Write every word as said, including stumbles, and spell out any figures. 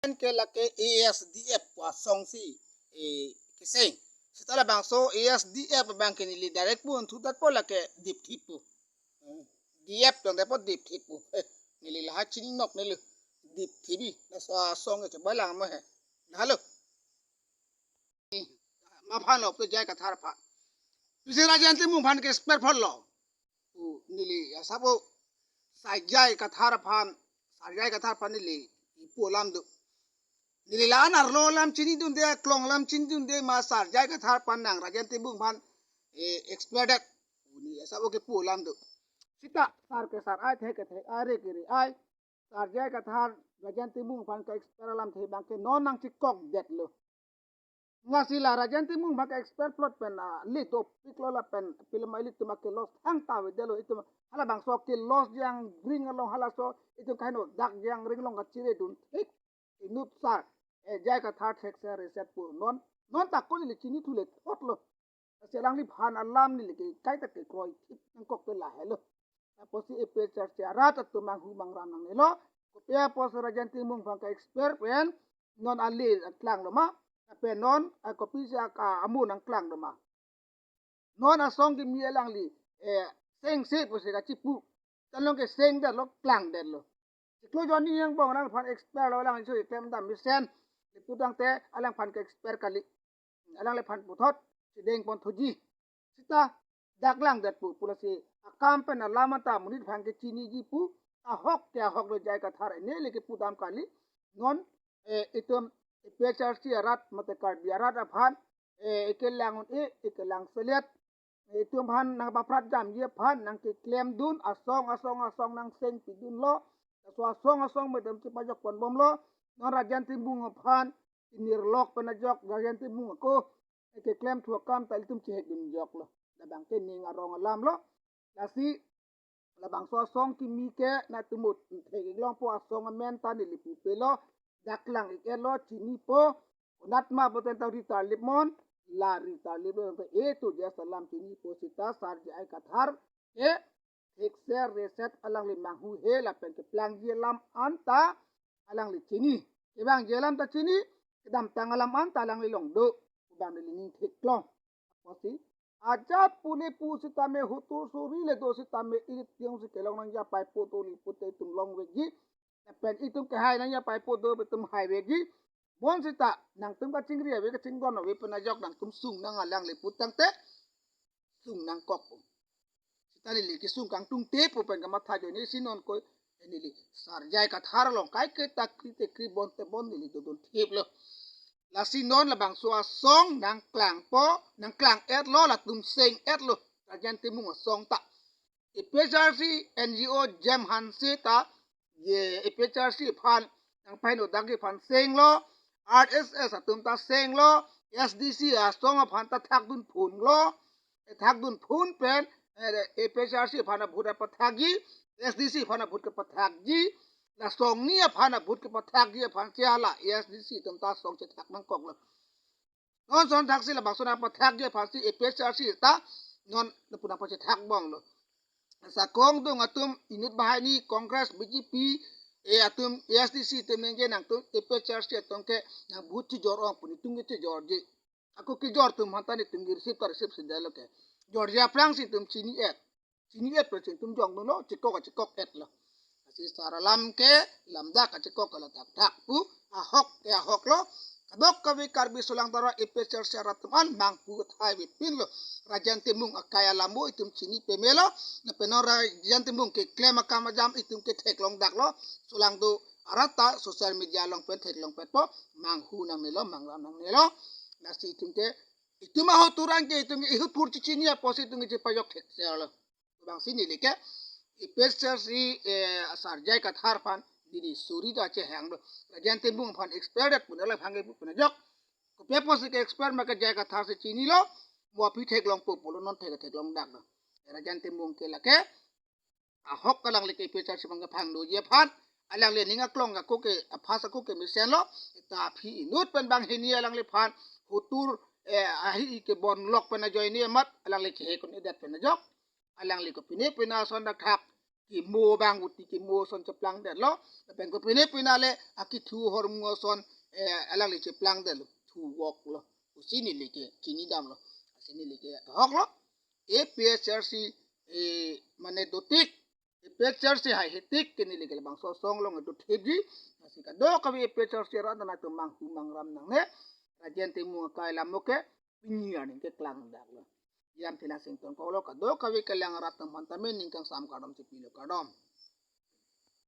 Pen ke lake A S D F pu asong si, eh, keseng. Seta labangso A S D F abang ke neli direct pu thudat po lake dipthip pu. Hmm. D F tong de po dipthip pu. Eh, neli laha chini nok neli dipthip bi. Laso asong ke balang mo he. Lahelo. Maphan lo pu J I Kathar aphan. Pisi Rajen Timung aphan ke expert phol lo. Pu neli asap o Sar J I Kathar aphan, Sar J I Kathar aphan neli ipu alam do. Neli la-an arlo alam chinidunde, klong alam chinidunde ma Sar J I Kathar aphan nang Rajen Timung aphan, eh, expert det. Pu neli asap o kepu alam do. Seta sar ke sar ai, thek ke thek ai, re ke re ai. Sar J I Kathar Rajen Timung aphan ke expert alamthe abang ke non nangchekok detlo. Lasi la Rajen Timung abang ke expert plot pen, ah, le dopik lo lapen pilem ilitum ke loss thangta avedetlo itum halabangso ke loss jang ring along halaso itum kaheno dak jang ring along kachire dun thik inut Sar, eh, J I Kathar thekser reset pu non non ta ko neli chini thule thotlo. Lasi alangliphan alam neli ke kaita kekroi thip nangkok ke lahelo. Apotsi A P H L C arat atum manghu mangram nangnelo. Kopi apotsi Rajen Timung abang ke expert pen non ale nangklang lo ma. Lapen non, ah, kopisi ak, ah, amu nangklang lo ma. Non asong kimi alangli, eh, sengse pusi kachipu. Chan along ke seng detlo, klang detlo. Chiklo Johnny Engbong alangliphan expert lo, alangli so keklem dam mesen. Ipu tangte alangphan ke expert kali. Alangliphan puthot chedeng pon thuji. Seta dak lang det pu pu lasi akam pen alam anta monit aphan ke chiniji pu ahok ke ahok lo J I Kathar neli kepu dam kali. Non, eh, itum A P H L C arat mate Karbi arat aphan, eh, ekelang un-e, ekelang selet. Itum aphan nangpaprat damji aphan nangkeklem dun asong asong asong nangseng pidunlo. Laso asong asong medem chepajok pon bomlo. Non Rajen Timung aphan inirlok pen ajok Rajen Timung ako keklem thu akam ta ilitum chehek dun joklo. Labang ke ning arong alam lo. Lasi labangso asong kimi ke nangtum thek-ik longpo, asong amen ta neli pupelo. Dak lang-ik-etlo, chinipo. Konat ma boten ta ri tarlip mon, la ri tarlip lo, ta A to Z alam chinipo seta Sar J I Kathar ke thekser reset alangli manghuhe lapen keplangji alam anta alangli chini. Kevangji alam ta chini, kedamtang alam anta alangli along do. Abang neli ning theklong. Apotsi ajat pule pu sitame, hotur suri le do sitame, irit tiong si kelong nangji apaipo do li pute itum longvekji. Lapen itum kehai nangji apaipo do itum haivekji. Bonseta nangtum kachingri ave kachingdon ave pen ajok nangtum sung nang alangli pu tangte sung nangkok. Seta neli kesung kangtungte pu pen kamatha ajoine si non ko neli Sar J I Kathar along kaiketa kri te kri, bon te bon neli dodun thiplo. Lasi non labangso asong nangklangpo, nangklang-etlo, latum seng-etlo Rajen Timung asong ta. A P H L C N G O Jem Hanse ta, ye A P H L C aphan nangpaheno dakji aphan senglo, R S S atum ta senglo, S D C asong aphan ta thakdun phunlo, thakdun phun pen, eh, A P H L C aphan abhut apathakji, S D C aphan abhut kepathakji, la songni aphan abhut kepathakji aphansi hala S D C atum ta song chethak nangkoklo. Non song thaksi labangso nangpathakji aphansi A P H L C ta non lapu nangpachethak bomlo. Sakong dung atum inut banghini Congress, B J P, eh, atum S D C atum ningje nangtum A P H L C atum ke nang vote chejor ong pu netum ke chejorji. Ako kejor atum aphan ta netum ke receive ta receive si detlo ke. Jorji aphrangsi itum chini-et. Chini-et pen si itum jongdunlo, chekok chekok-etlo. Lasi sar alam ke lamdak kachekok ke la thakthak pu ahok ke ahoklo. Kadokave Karbi Solang Dara A P H L C arat atum an manghu athai vepinlo. Rajen Timung akai alam bo itum chini pemelo. Lapen non Rajen Timung keklem akam ajam itum ke theklong daklo. Solang do arat ta social media along pen theklong petpo, manghu nangnelo, mangram nangnelo. Lasi itum ke, itum ahotur an ke itum ke ihotur chichini apotsi itum ke chepajok thekserlo. Bangsi neli ke A P H L C, eh, Sar J I Kathar aphan neli suri ta chehanglo. Rajen Timung aphan expert det pu neli aphan ke pu pen ajok. Kopi apotsi ke expert ma ke J I Kathar si chinilo, mo aphi theklongpo pulo, non thek theklong daklo. Rajen Timung ke lake ahok alangli ke A P H L C abang kephangdoji aphan, alangli aning aklong ako ke aphas ako ke mesenlo, ta aphi inut pen banghini alangliphan hotur, eh, ahi kebonlok pen ajoine amat alangli kehek un-edet pen ajok. Alangli kopine pine ason dak thak kimo bang uti kimo ason cheplangdetlo. Lapen kopine pine le akithu ahormu ason, eh, alangli cheplangdetlo. Thu woklo. Pusi neli ke chinidamlo. Pusi neli ke ahoklo. A P H L C, eh, mane dotik. A P H L C haihetik ke neli ke labangso asong along dothedri. Pusi kadokave A P H L C arat nangtum manghu mangram nangne. Rajen Timung akai lam mo ke pini arni keklangdaklo. Jam thila singtong koklo, kadokave kelang arat atum aphan tame ning kangsam kardom chipilo, kardom.